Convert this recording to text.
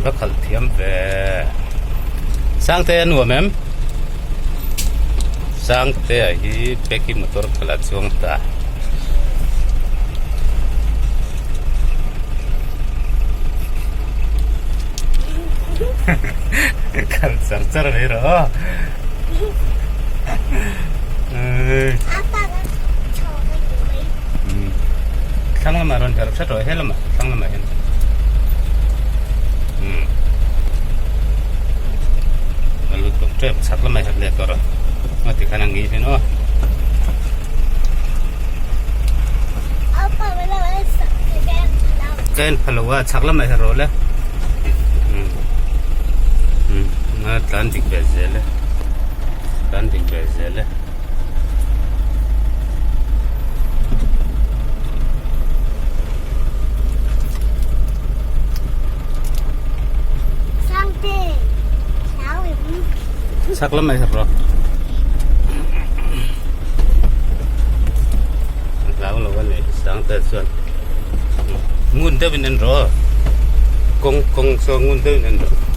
Va khalh thiam ve. Sangte a nuam em? Sangtea hi Peki motor khalh a chuang ta. Khalh char char mai rawh aw. Thlang lamah rawn herh hret rawh he lamah thlang lamah hian umm a lut bawk tep chhak lamah herh leh tawh rawh aw tikhan a ngei hian aw. Ka en pha lo a chhak lamah herh rawh le umm umm a tlan dik ve zel e tlan dik ve zel e. Chhak lam mai herh rawh. A hlau lo a ni Sangte chuan ngun deuhin en rawh kawng kawng saw ngun deuhin en rawh.